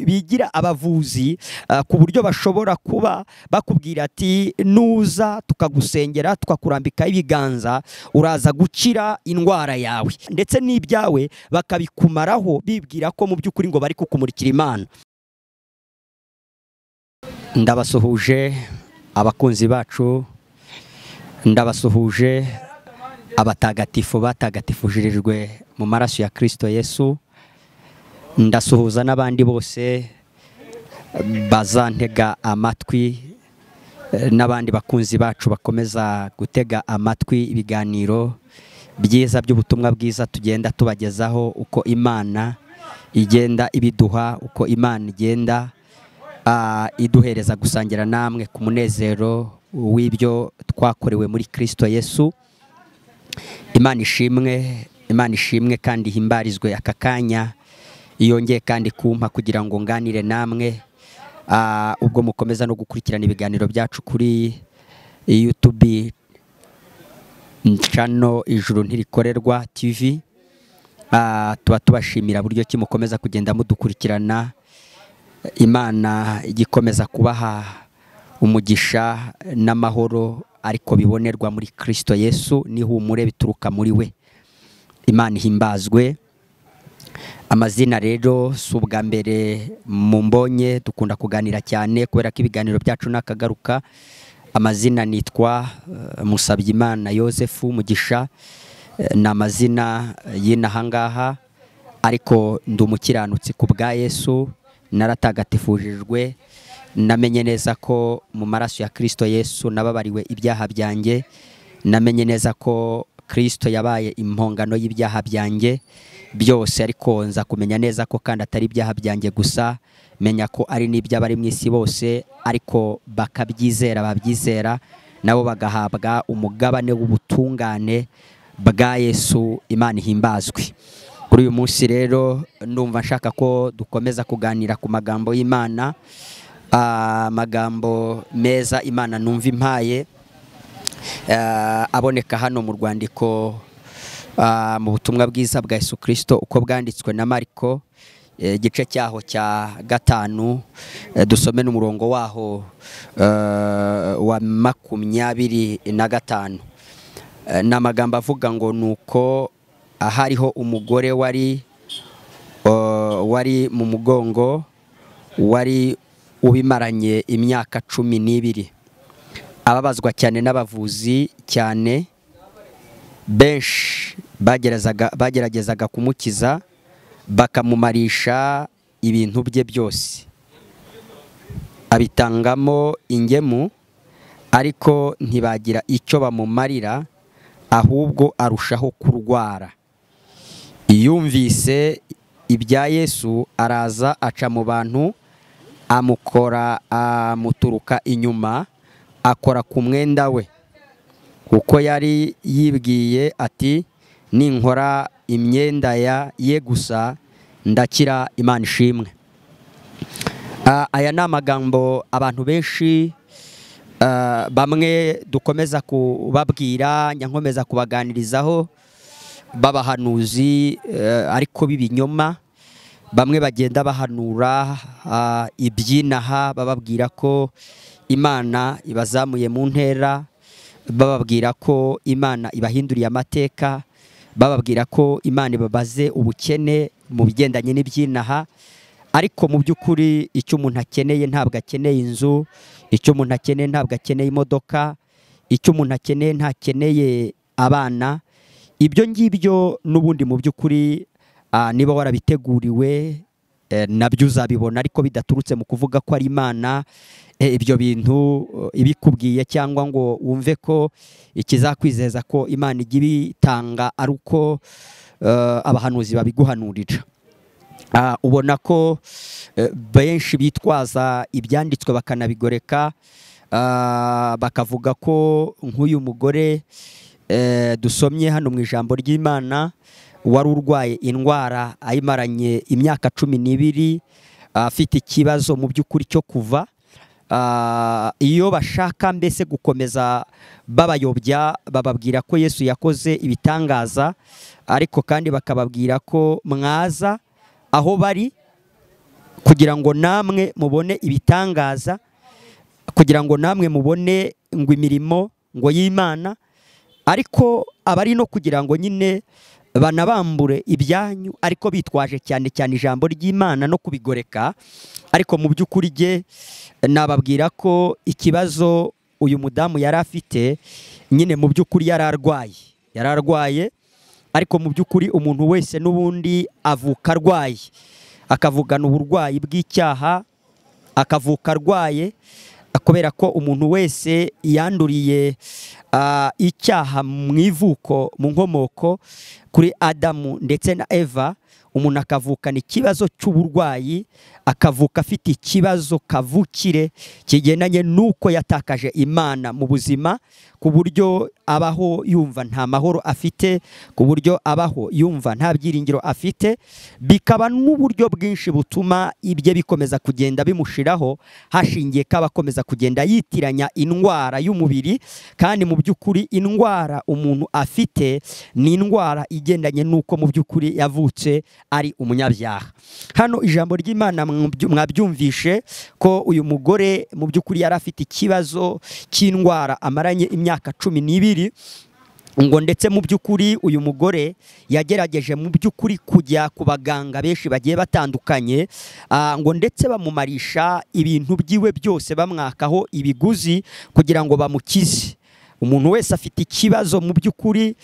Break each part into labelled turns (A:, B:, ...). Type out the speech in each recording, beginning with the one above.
A: Bigira abavuzi ku buryo bashobora kuba bakubwira ati nuza tukagusengera tukakurambika ibiganza uraza gukira indwara yawe, ndetse n'ibyawe bakabikumaraho bibwira ko mu by'ukuri ngo bari kukumurikira Imana. Ndabasuhuje abakunzi bacu, ndabasuhuje abatagatifu batagatifujirijwe mu maraso ya Kristo Yesu, ndasuhuza n'abandi bose bazantega amatwi n'abandi bakunzi bacu bakomeza gutega amatwi ibiganiro byiza by'ubutumwa bwiza tugenda tubagezaho, uko Imana igenda ibiduha, uko Imana igenda iduhereza gusangira namwe ku munezero w'ibyo twakorewe muri Kristo Yesu. Imana ishimwe, Imana ishimwe kandi himbarizwe aka kanya yongeye kandi kumpa kugira ngo nganire namwe, ubwo mukomeza no gukurikirana ibiganiro byacu kuri YouTube channel Ijuru Ntirikorerwa TV. Tuba tubashimira buryo ki mukomeza kugenda mudukurikirana. Imana igikomeza kubaha umugisha n'amahoro ariko bibonerwa muri Kristo Yesu, n'ihumure bituruka muri we. Imana ihimbazwe. Amazina rero si ubwa mbere mumbonye, dukunda kuganira cyane kubera ko ibiganiro byacu nakagaruka. Amazina nitwa Musabyimana Yosefu Mugisha, ni amazina y'inahangaha, ariko ndi umukiranutsi ku bwa Yesu, naratagatifujijwe, namenye neza ko mu maraso ya Kristo Yesu nababariwe ibyaha byanjye, namenye neza ko Kristo yabaye impongano y'ibyaha byanjye byose, ariko nza kumenya neza ko kandi atari ibyaha byanjye gusa, menya ko ari n'iby'abari mu isi bose, ariko bakabyizera, babyizera nabo bagahabwa umugabane w'ubutungane bwa Yesu. Imana ihimbazwe. Kuri uyu munsi rero ndumva nshaka ko dukomeza kuganira ku magambo y'Imana, amagambo meza Imana numva impaye, aboneka hano mu rwandiko mu butumwa bwiza bwa Yesu Kristo uko bwanditswe na Mariko, igice cyaho cya 5, dusome n'umurongo waho wa 25. Ni amagambo avuga ngo nuko ahariho umugore wari mu mugongo wari ubimaranye imyaka 12, ababazwa cyane n'abavuzi cyane benshi bageragezaga kumukiza bakamumarisha ibintu bye byose, abitangamo ingemu ariko ntibagira icyo bamumarira, ahubwo arushaho kurwara. Yumvise ibya Yesu araza aca mu bantu, amukora amuturuka inyuma, akora ku mwenda we, kuko yari yibwiye ati ninkora imyenda ye gusa ndakira. Imana ishimwe. Aya ni amagambo abantu benshi bamwe dukomeza kubabwira, nyankomeza kubaganirizaho, babahanuzi ariko b'ibinyoma. Bamwe bagenda bahanura ibyinaha, bababwira ko Imana ibazamuye mu ntera, bababwira ko Imana ibahinduriye amateka, bababwira ko Imana ibabaze ubukene mu bigendanye n'ibyinaha. Ariko mu by'ukuri icyo umuntu akeneye ntabwo akeneye inzu, icyo umuntu akeneye ntabwo akeneye imodoka, icyo umuntu akeneye ntakeneye abana. Ibyo ngibyo n'ubundi mu by'ukuri niba warabiteguriwe nabyo uzabibona, ariko bidaturutse mu kuvuga ko ari Imana ibyo bintu ibikubwiye, cyangwa ngo wumve ko ikizakwizeza ko Imana ijya ibitanga ari uko abahanuzi babiguhanurira. Ubona ko benshi bitwaza ibyanditswe bakanabigoreka, bakavuga ko nk'uyu mugore dusomye hano mu ijambo ry'Imana wari urwaye indwara ayimaranye imyaka 12, afite ikibazo mu by'ukuri cyo kuva. Iyo bashaka mbese gukomeza babayobya, bababwira ko Yesu yakoze ibitangaza, ariko kandi bakababwira ko mwaza aho bari kugira ngo namwe mubone ibitangaza, kugira ngo namwe mubone ngo imirimo ngo y'Imana, ariko abari no kugira ngo nyine banabambure ibyanyu, ariko bitwaje cyane cyane ijambo ry'Imana no kubigoreka. Ariko mu by'ukuri jye nababwira ko ikibazo uyu mudamu yari afite nyine mu by'ukuri yararwaye, ariko mu by'ukuri umuntu wese n'ubundi avuka arwaye, akavugana uburwayi bw'icyaha, akavuka arwaye, kubera ko umuntu wese yanduriye icyaha mu ivuko, mu nkomoko kuri Adamu ndetse na Eva. Umuntu akavukana ikibazo cy'uburwayi, akavuka afite ikibazo kavukire kigendanye nuko yatakaje Imana mu buzima, ku buryo abaho yumva nta mahoro afite, ku buryo abaho yumva nta byiringiro afite, bikaba n'uburyo bwinshi butuma ibye bikomeza kugenda bimushiraho, hashingiye ko akomeza kugenda yitiranya indwara y'umubiri, kandi mu by'ukuri indwara umuntu afite ni indwara igendanye nuko mu by'ukuri yavutse ari umunyabyaha. Hano ijambo ry'Imana mwabyumvishe ko uyu mugore mu by'ukuri yari afite ikibazo cy'indwara amaranye imyaka 12, ngo ndetse mu by'ukuri uyu mugore yagerageje mu by'ukuri kujya ku baganga benshi bagiye batandukanye, ngo ndetse bamumarisha ibintu byiwe byose, bamwakaho ibiguzi kugira ngo bamukize. Umuntu wese afite ikibazo mu by'ukuri,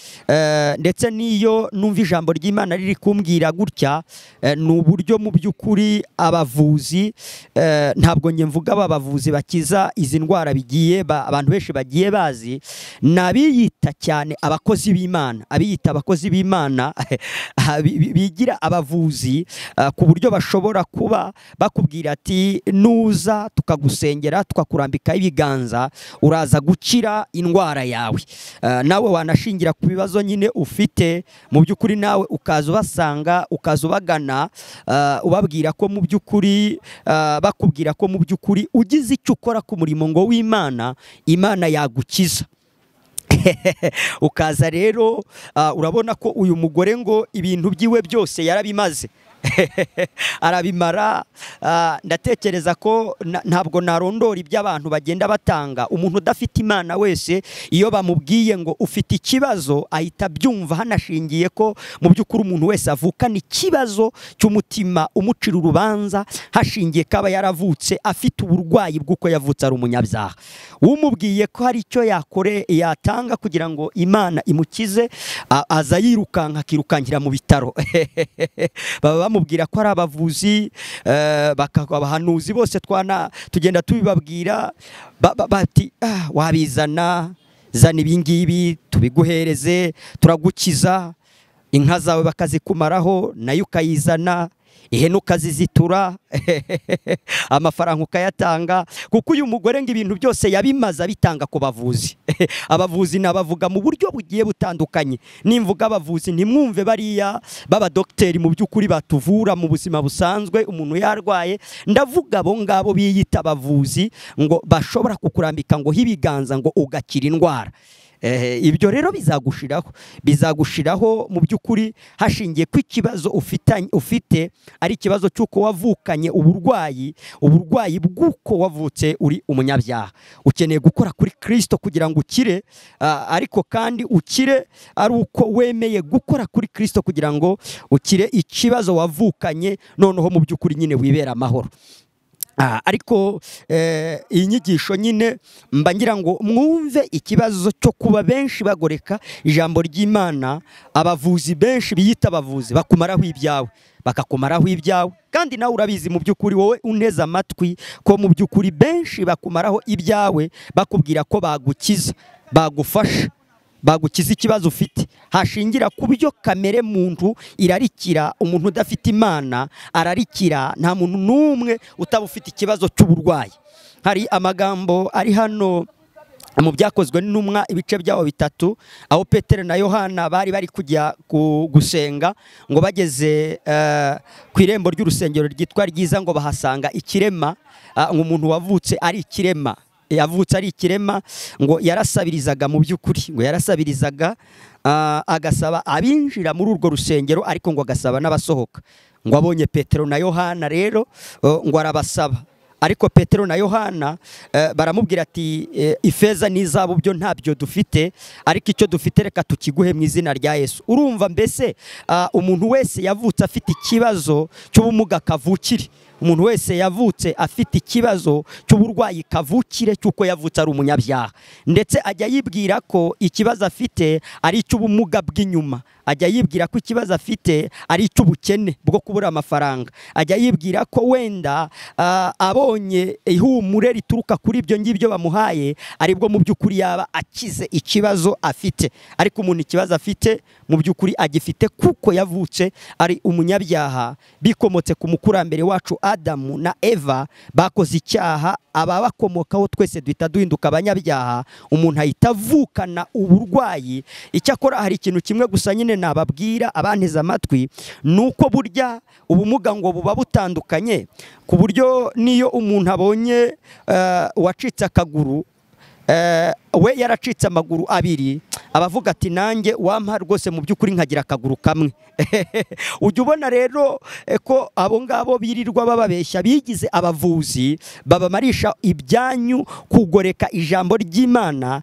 A: ndetse niyo numva ijambo ry'Imana riri kumbwira gutya, ni uburyo mu by'ukuri abavuzi, ntabwo nge mvuga abavuzi bakiza izi ndwara bigiye abantu benshi bagiye bazi, nabiyita cyane abakozi b'Imana, abiyita abakozi b'Imana bigira abavuzi, ku buryo bashobora kuba bakubwira ati nuza tukagusengera tukakurambika ibiganza uraza gukira indwara yawe. Nawe wanashingira ku bibazo nyine ufite mu by'ukuri, nawe ukaza ubasanga, ukaza ubagana, ubabwira ko mu by'ukuri, bakubwira ko mu by'ukuri ugize icyo ukora ku murimo ngo w'Imana, Imana yagukiza. Ukaza rero urabona ko uyu mugore ngo ibintu byiwe byose yarabimaze arabimara. Ndatekereza ko ntabwo narondora iby'abantu bagenda batanga. Umuntu udafite Imana wese iyo bamubwiye ngo ufite ikibazo ahita abyumva, hanashingiye ko mu by'ukuri umuntu wese avukana ikibazo cy'umutima umucira urubanza, hashingiye ko aba yaravutse afite uburwayi bw'uko yavutse ari umunyabyaha. Umubwiye ko hari icyo yakore yatanga kugira ngo Imana imukize, aza yirukanka akirukankira mu bitaro. Baba bamubwira ko ari abavuzi, abahanuzi bose twana tugenda tubibabwira, bati wabizana, zana ibingibi tubiguhereze, turagukiza. Inka zawe bakazikumaraho nayo ukayizana, ihene ukazizitura, amafaranga ukayatanga, kuko uyu mugore ngo ibintu byose yabimaze abitanga ku bavuzi. Abavuzi nabavuga mu buryo bugiye butandukanye. Nimvuga abavuzi ntimwumve bariya b'abadokiteri mu by'ukuri batuvura mu buzima busanzwe umuntu yarwaye, ndavuga abo ngabo biyita abavuzi ngo bashobora kukurambika ngo hibiganza ngo ugakira indwara. Ibyo rero bizagushiraho mu by'ukuri, hashingiye ku ikibazo ufite ari ikibazo cy'uko wavukanye uburwayi bw'uko wavutse uri umunyabyaha. Ukeneye gukora kuri Kristo kugira ngo ukire, ariko kandi ukire ari uko wemeye gukora kuri Kristo kugira ngo ukire ikibazo wavukanye, noneho mu by'ukuri nyine wibera amahoro. Ariko iyi nyigisho nyine mba ngira ngo mwumve ikibazo cyo kuba benshi bagoreka ijambo ry'Imana. Abavuzi benshi biyita abavuzi bakumaraho ibyawe, bakakumaraho ibyawe, kandi nawe urabizi mu by'ukuri wowe uneze amatwi ko mu by'ukuri benshi bakumaraho ibyawe, bakubwira ko bagukiza, bagufasha, bagukiza ikibazo ufite, hashingira ku byo kamere muntu irarikira. Umuntu udafite Imana ararikira, nta muntu n'umwe utaba ufite ikibazo cy'uburwayi. Hari amagambo ari hano mu byakozwe n'intumwa ibice byawo 3, aho Petero na Yohana bari kujya gusenga, ngo bageze ku irembo ry'urusengero ryitwa Ryiza, ngo bahasanga ikirema, umuntu wavutse ari ikirema, yavutse ari ikirema, ngo yarasabirizaga mu by'ukuri, ngo yarasabirizaga, agasaba abinjira muri urwo rusengero, ariko ngo agasaba n'abasohoka. Ngo abonye Petero na Yohana rero ngo arabasaba, ariko Petero na Yohana baramubwira ati ifeza n'izahabu byo ntabyo dufite, ariko icyo dufite reka tukiguhe mu izina rya Yesu. Urumva mbese umuntu wese yavutse afite ikibazo cy'ubumuga kavukire, umuntu wese yavutse afite ikibazo cy'uburwayi kavukire cy'uko yavutse ari umunyabyaha, ndetse ajya yibwira ko ikibazo afite ari icy'ubumuga bw'inyuma, ajya yibwira ko ikibazo afite ari icy'ubukene bwo kubura amafaranga, ajya yibwira ko wenda abonye ihumure rituruka kuri ibyo ngibyo bamuhaye aribwo mu by'ukuri yaba akize ikibazo afite. Ariko umuntu ikibazo afite mu by'ukuri agifite kuko yavutse ari umunyabyaha, bikomotse ku mukurambere wacu Adamu na Eva bakoze icyaha, ababakomokaho twese duhita duhinduka abanyabyaha, umuntu ahita avukana uburwayi. Icyakora hari ikintu kimwe gusa nyine nababwira abanteze amatwi, nuko burya ubumuga ngo buba butandukanye, ku buryo niyo umuntu abonye wacitse akaguru, we yaracitse amaguru abiri, abavuga ati nanjye wampa rwose mu by'ukuri nkagira akaguru kamwe. Ujya ubona rero ko abo ngabo birirwa bababeshya bigize abavuzi, babamarisha ibyanyu kugoreka ijambo ry'Imana,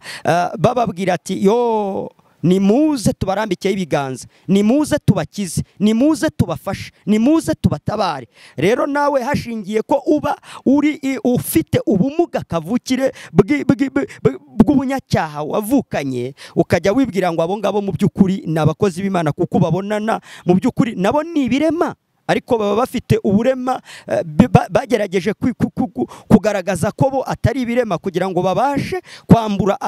A: bababwira ati yo nimuze tubarambikeho ibiganza, nimuze tubakize, nimuze tubafashe, nimuze tubatabare. Rero nawe hashingiye ko uba uri ufite ubumuga kavukire bw'ubunyacyaha wavukanye, ukajya wibwira ngo abo ngabo mu by'ukuri ni abakozi b'Imana kuko babonana, mu by'ukuri nabo ni ibirema, ariko baba bafite uburema bagerageje kugaragaza ko bo atari ibirema kugira ngo babashe kwambura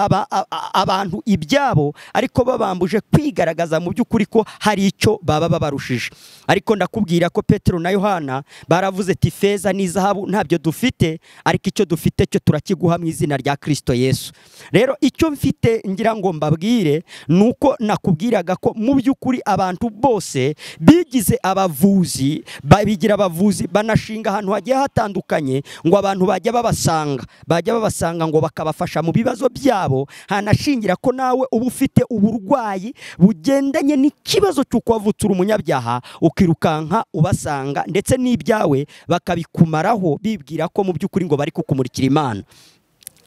A: abantu ibyabo, ariko babambuje kwigaragaza mu by'ukuri ko hari icyo baba babarushije. Ariko ndakubwira ko Petero na Yohana baravuze ati feza n'izahabu ntabyo dufite, ariko icyo dufite cyo turakiguha mu izina rya Kristo Yesu. Rero icyo mfite ngira ngo mbabwire nuko nakubwiraga ko mu by'ukuri abantu bose bigize abavuzi, babigira abavuzi, banashinga ahantu hagiye hatandukanye ngo abantu bajya babasanga ngo bakabafasha mu bibazo byabo. Hanashingira ko nawe uba ufite uburwayi bugendanye n'ikibazo cy'uko wavutse uri umunyabyaha, ukirukanka ubasanga ndetse n'ibyawe bakabikumaraho bibwira ko mu by'ukuri ngo bari kukumurikira Imana.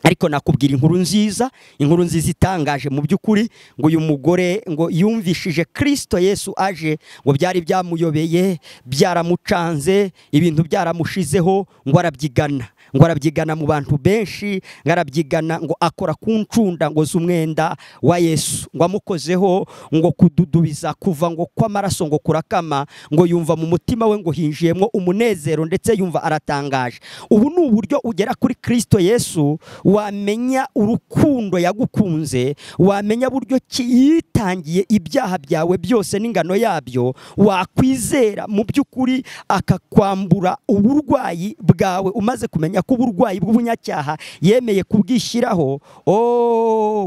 A: Ariko nakubwira inkuru nziza, inkuru nziza itangaje mu by'ukuri, ngo uyu mugore ngo yumvishije Kristo Yesu aje, ngo byari byamuyobeye, byaramucanze, ibintu byaramushizeho, ngo arabyigana, ngo arabyigana mu bantu benshi, ngo arabyigana, ngo akora ku ncunda ngo z'umwenda wa Yesu, ngo amukozeho ngo kududubiza kuva ngo kw'amaraso ngo kurakama, ngo yumva mu mutima we ngo hinjiyemo umunezero, ndetse yumva aratangaje. Ubu ni uburyo ugera kuri Kristo Yesu, wamenya urukundo yagukunze, wamenya buryo ki yitangiye ibyaha byawe byose n'ingano yabyo, wakwizera mu by'ukuri akakwambura uburwayi bwawe umaze kumenya ko uburwayi bw'ubunyacyaha yemeye kubwishyiraho.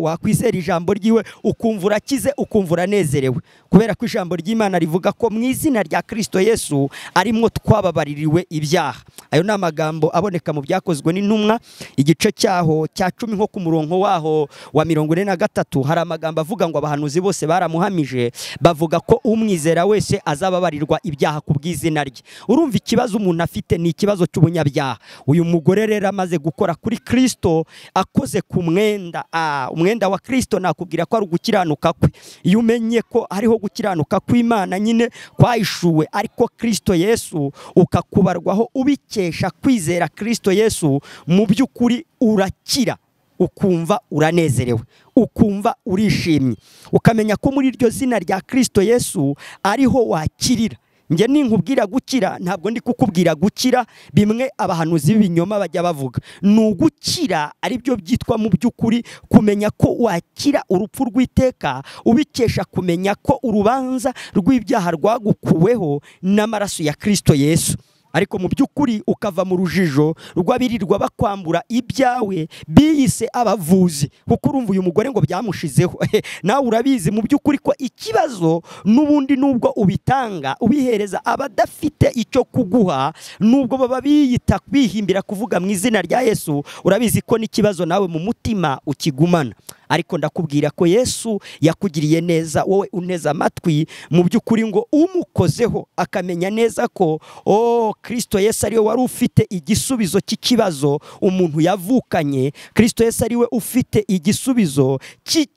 A: Wakwizera ijambo ryiwe ukumva urakize, ukumva uranezerewe, kubera ko ijambo ry'Imana rivuga ko mu izina rya Kristo Yesu arimwo twababaririwe ibyaha. Ayo ni amagambo aboneka mu byakozwe n'intumwa igice cyaho cya 10 nko ku murongo waho wa 43, hari amagambo avuga ngo abahanuzi bose baramuhamije bavuga ko umwizera wese azababarirwa ibyaha ku bw'izina rye. Urumva ikibazo umuntu afite ni ikibazo cy'ubunyabyaha. Uyu mugore rero amaze gukora kuri Kristo, akoze ku mwenda, umwenda wa Kristo nakubwira ko ari ugukiranuka kwe. Iyo umenye ko hariho gukiranuka kw'Imana nyine kwahishuwe ariko Kristo Yesu, ukakubarwaho ubikesha kwizera Kristo Yesu, mu by'ukuri urakira, ukumva uranezerewe, ukumva urishimye, ukamenya ko muri iryo zina rya Kristo Yesu ariho wakirira. Nge ninkubwira gukira ntabwo ndi kukubwira gukira bimwe abahanuzi b'ibinyoma bajya bavuga. Ni ugukira aribyo byitwa mu by'ukuri kumenya ko wakira urupfu rw'iteka ubikesha kumenya ko urubanza rw'ibyaha rwagukuweho n'amaraso ya Kristo Yesu. Ariko mu by'ukuri ukava mu rujijo rw'abirirwa bakwambura ibyawe biyise abavuzi, kuko urumva uyu mugore ngo byamushizeho. Nawe urabizi mu by'ukuri ko ikibazo n'ubundi nubwo ubitanga ubihereza abadafite icyo kuguha, nubwo baba biyita bihimbira kuvuga mu izina rya Yesu, urabizi ko n'ikibazo nawe mu mutima ukigumana. Ariko ndakubwira ko Yesu yakugiriye neza wowe unteze amatwi, mu by'ukuri ngo umukozeho akamenya neza ko Kristo Yesu ariwe wari ufite igisubizo cy'ikibazo umuntu yavukanye. Kristo Yesu ariwe ufite igisubizo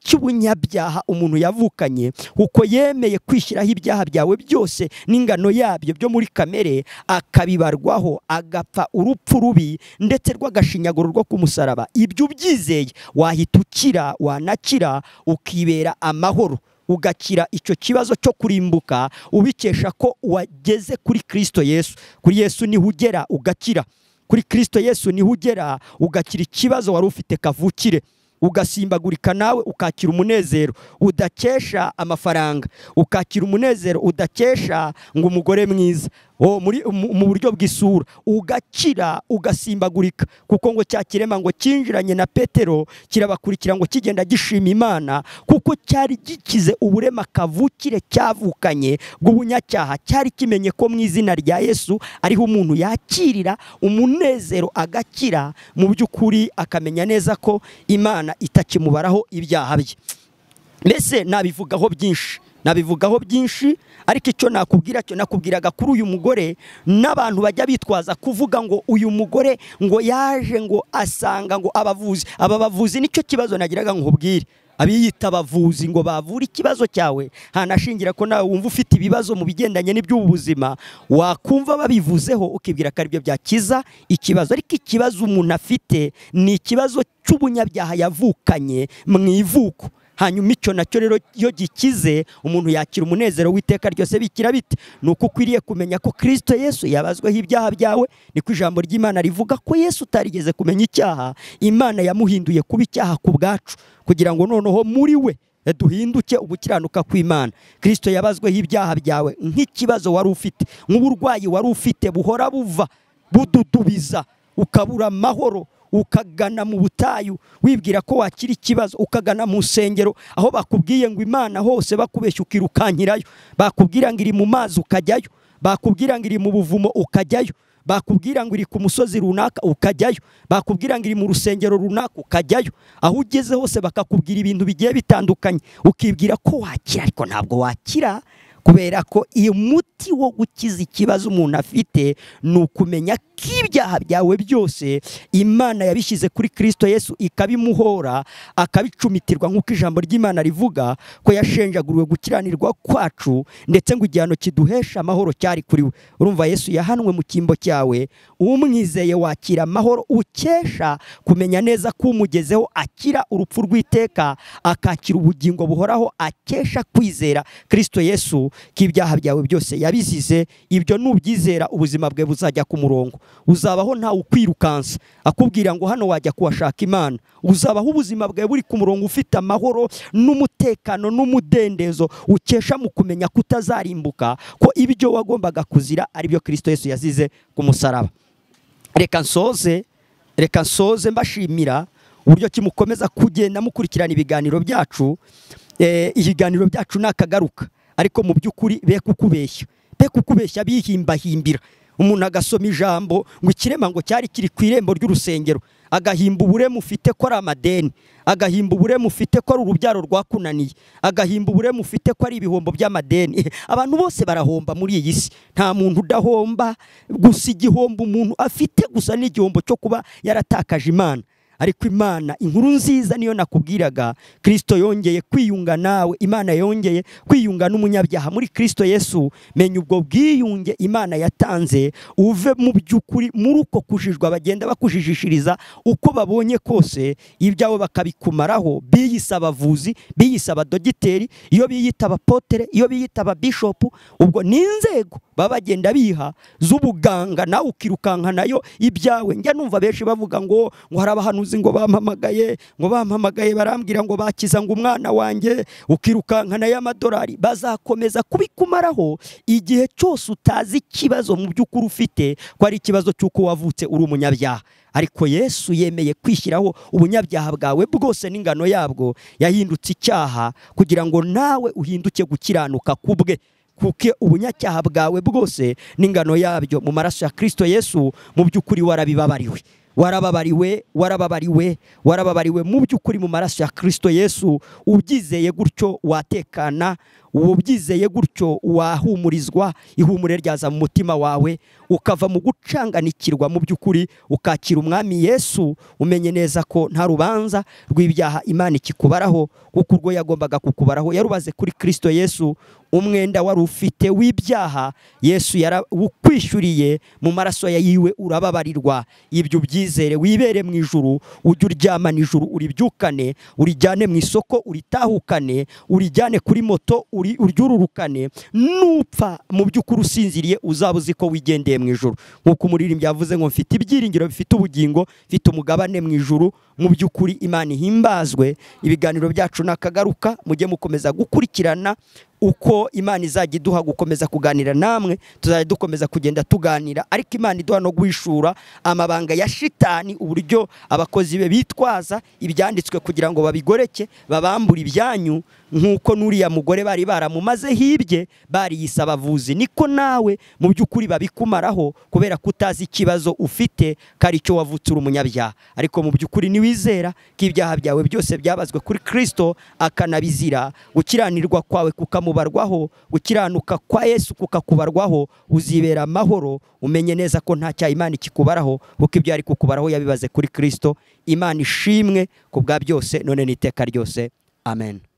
A: cy'ubunyabyaha umuntu yavukanye, kuko yemeye kwishyiraho ibyaha byawe byose n'ingano yabyo byo muri kamere, akabibarwaho, agapfa urupfu rubi ndetse rw'agashinyaguro rwo ku musaraba. Ibyo ubyizeye wahita ukira, wanakira ukibera amahoro, ugakira icyo kibazo cyo kurimbuka ubikesha ko wageze kuri Kristo Yesu. Kuri Yesu niho ugera ugakira, kuri Kristo Yesu niho ugera ugakira ikibazo wari ufite kavukire, ugasimbagurika nawe ukakira umunezero udakesha amafaranga, ukakira umunezero udakesha ngo umugore mwiza mu buryo bw'isura, ugakira ugasimbagurika, kuko ngo cya kirema ngo cyinjiranye na Petero kirabakurikira ngo kigenda gishima Imana, kuko cyari gikize uburema kavukire cyavukanye bw'ubunyacyaha. Cyari kimenye ko mu izina rya Yesu ariho umuntu yakirira umunezero, agakira mu by'ukuri, akamenya neza ko Imana itakimubaraho ibyaha bye. Mbese nabivugaho byinshi, nabivugaho byinshi, ariko icyo nakubwira cyo nakubwiraga kuri uyu mugore n'abantu bajya bitwaza kuvuga ngo uyu mugore ngo yaje ngo asanga ngo abavuzi, aba bavuzi nicyo kibazo nagiraga nkubwire. Abiyita abavuzi ngo bavure ikibazo cyawe, hanashingira ko nawe wumva ufite ibibazo mu bigendanye n'iby'ubuzima, wakumva babivuzeho ukibwira ko aribyo byakiza ikibazo. Ariko ikibazo umuntu afite ni ikibazo cy'ubunyabyaha yavukanye mu ivuko. Hanyuma icyo nacyo rero iyo gikize umuntu yakira umunezero w'iteka ryose. Bikira bite? Nuko ukwiriye kumenya ko Kristo Yesu yabazweho ibyaha byawe. Niko ijambo ry'Imana rivuga ko Yesu utarigeze kumenya icyaha, Imana yamuhinduye kuba icyaha ku bwacu, kugira ngo noneho muri we duhinduke ubukiranuka kw'Imana. Kristo yabazweho ibyaha byawe nk'ikibazo wari ufite, nk'uburwayi wari ufite buhora buva bududubiza, ukabura amahoro, ukagana mu butayu wibwira ko wakira ikibazo, ukagana mu nsengero aho bakubwiye ngo Imana hose bakubeshya ukirukankirayo, bakubwira ngo iri mu mazi ukajyayo, bakubwira ngo iri mu buvumo ukajyayo, bakubwira ngo iri ku musozi runaka ukajyayo, bakubwira ngo iri mu rusengero runaka ukajyayo. Aho ugeze hose bakakubwira ibintu bigiye bitandukanye, ukibwira ko wakira, ariko ntabwo wakira, kubera ko iyo muti wo gukiza ikibazo umuntu afite ni ukumenya ko ibyaha byawe byose Imana yabishyize kuri Kristo Yesu, ikabimuhora, akabicumitirwa, nk'uko ijambo ry'Imana rivuga ko yashenjaguriwe gukiranirwa kwacu, ndetse ngo igihano kiduhesha amahoro cyari kuri we. Urumva Yesu yahanwe mu cyimbo cyawe, umwizeye wakira amahoro ukesha kumenya neza ko umugezeho akira urupfu rw'iteka, akakira ubugingo buhoraho, akesha kwizera Kristo Yesu ko ibyaha byawe byose yabizize. Ibyo nubyizera ubuzima bwe buzajya ku murongo, uzabaho ntawe ukwirukansa akubwira ngo hano wajya kuhashaka Imana. Uzabaho ubuzima bwawe buri ku murongo, ufite amahoro n'umutekano n'umudendezo ukesha mu kumenya kutazarimbuka, ko ibyo wagombaga kuzira aribyo Kristo Yesu yazize ku musaraba. Reka nsoze mbashimira uburyo kimukomeza kugenda mukurikirana ibiganiro byacu. Ibiganiro byacu nakagaruka, ariko mu by'ukuri be kukubeshya bihimbahimbira. Umuntu agasoma ijambo ngo ikirema ngo cyari kiri ku irembo ry'urusengero, agahimba uburemu ufite ko ari amadeni, agahimba uburemu ufite ko ari urubyaro rwakunaniye, agahimba uburemu ufite ko ari ibihombo by'amadeni. Abantu bose barahomba muri iyi si, nta muntu udahomba. Gusa igihombo umuntu afite gusa ni igihombo cyo kuba yaratakaje Imana. Ariko Imana, inkuru nziza niyo nakubwiraga, Kristo yongeye kwiyunga nawe, Imana yongeye kwiyunga n'umunyabyaha muri Kristo Yesu. Menya ubwo bwiyunge Imana yatanze, uve mu by'ukuri muri uko kujijwa bagenda bakujijishiriza uko babonye kose, ibyawe bakabikumaraho. Biyise abavuzi, biyise abadogiteri, iyo biyita abapotere, iyo biyita ababishopu, ubwo ni inzego baba bagenda biha z'ubuganga, nawe ukirukanka nayo ibyawe. Njya numva benshi bavuga ngo hari abahanuzi ngo bampamagaye barambwira ngo bakiza ngo umwana wanjye, ukirukanka nayo amadolari. Bazakomeza kubikumaraho igihe cyose utazi ikibazo mu by'ukuri ufite, ko ari ikibazo cy'uko wavutse uri umunyabyaha. Ariko Yesu yemeye kwishyiraho ubunyabyaha bwawe bwose n'ingano yabwo, yahindutse icyaha kugira ngo nawe uhinduke gukiranuka kubwe, kuko ubunyacyaha bwawe bwose n'ingano yabyo mu maraso ya Kristo Yesu mu by'ukuri warabibabariwe. Warababariwe, warababariwe, warababariwe mu by'ukuri mu maraso ya Kristo Yesu. Ubyizeye gutyo watekana, ubyizeye gutyo wahumurizwa, ihumure ryaza mu mutima wawe, ukava mu gucanganikirwa mu by'ukuri, ukakira umwami Yesu, umenye neza ko nta rubanza rw'ibyaha Imana ikikubaraho, kuko urwo yagombaga kukubaraho yarubaze kuri Kristo Yesu. Umwenda wari ufite w'ibyaha Yesu yarawukwishyuriye mu maraso yiwe, urababarirwa. Ibyo ubyizere, wibere mu ijuru, ujye uryama nijoro uribyukane, urijyane mu isoko uritahukane, urijyane kuri moto uryururukane. Nupfa mu by'ukuri usinziriye uzaba uzi ko wigendeye mu ijuru. Nk'uko umuririmbyi yavuze ngo mfite ibyiringiro bifite ubugingo, mfite umugabane mu ijuru. Mu by'ukuri Imana ihimbazwe. Ibiganiro byacu nakagaruka, mujye mukomeza gukurikirana uko Imana izajya iduha gukomeza kuganira namwe, tuzajya dukomeza kugenda tuganira, ariko Imana iduha no guhishura amabanga ya shitani, uburyo abakozi be bitwaza ibyanditswe kugira ngo babigoreke, babambure ibyanyu. Nk'uko n'uriya mugore bari baramumaze hibye, bariyise abavuzi, niko nawe mu by'ukuri babikumaraho, kubera kutazi ikibazo ufite kari cyo wavutse uri umunyabyaha. Ariko mu by'ukuri niwizera ko ibyaha byawe byose byabazwe kuri Kristo akanabizira, gukiranirwa kwawe kukamubarwaho, gukiranuka kwa Yesu kukakubarwaho, uzibera amahoro, umenye neza ko nta cyaha Imana ikikubaraho, kuko ibyo ari kukubaraho yabibaze kuri Kristo. Imana ishimwe ku bwa byose none n'iteka ryose. Amen.